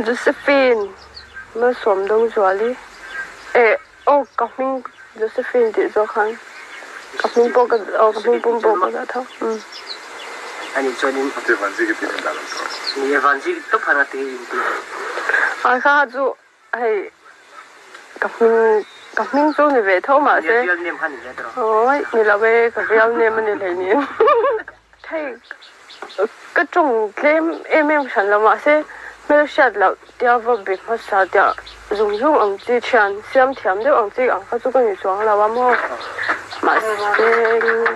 Josephine Malsawmdawngzuali eh aw ka hming Josephine tih zawk khan ka hming pawh ka aw ka hming pum pawh ka dah tho umm. Anih chuanin Ate Vanziki tih in dah lo tawh. Ni e Vanziki tawp han ate in tih. Ai kha chu Hei ka hming ka hming chu ni ve tho mahse Nia real name kha ni ve tawh. Awi ni lo e ka real name a ni hlei ni. Hei ka tawng tlem em em hran lo mahse hmelhriat loh tia va be hmasa tia zung zung ang chi thian siam thiam deuh ang chi ang kha chu ka ni chuang lo a maw. Mahse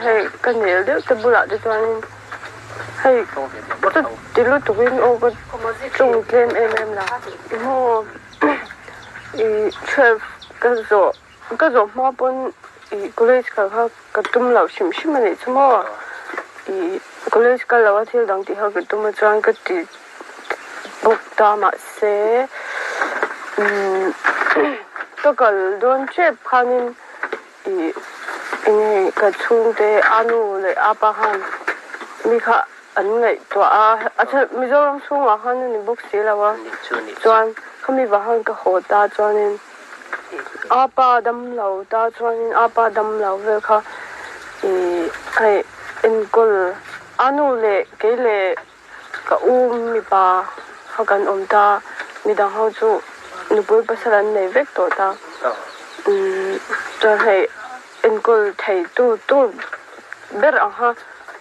hei ka nel deuh te bulah te chuanin Hei ka ti lutukin aw ka tlung tlem em em la. Maw i 12 ka zawh ka zawh hma pawn i college kal kha ka tum loh hrim hrim a nih chu maw. I college kal loh a thil dang tih kha ka tum a chuan ka ti bawk ta mahse umm ka kal dawn tep khanin I enge ka chhungte a nu leh a pa khan mi kha an ngaihtuah a, a chhan Mizoram chhungah khan a ni bawk si lo a, chuan khami vah khan ka haw ta chuanin a pa dam lo ta chuanin a pa dam lo vel kha i hei enkawl a nu leh kei leh ka u mipa kha kan awm ta, midang ho chu nupui pasal an nei vek tawh ta. Umm chuan hei enkawl thei tu tur ber ang kha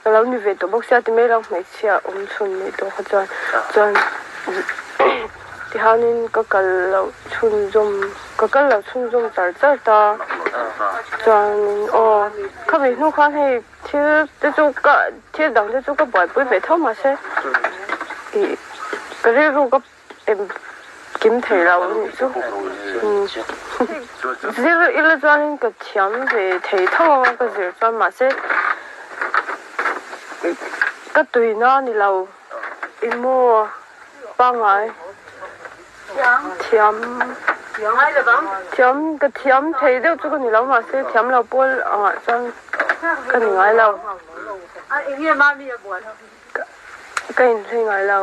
ka lo ni ve tawh bawk sia ti mai lo hmeichhia awm chhun nei tawh kha chuan chuan tihianin ka kal loh chhunzawm ka kal loh chhunzawm char char ta chuanin aw khami hnu khan hei Thil te chu ka thil dang te chu ka buaipui ve tho mahse ih ka rilru ka em kim thei lo a nih chu. Zir ila chuanin ka thiam ve thei tho ang a ka zir chuan mahse ka tuina a ni lo ih maw pangngai thiam thiam ka thiam thei deuh chu ka ni lo mahse thiam lo pawl angah chuan ka ni ngai lo ka inhlei ngai lo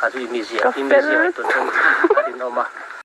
ka fel.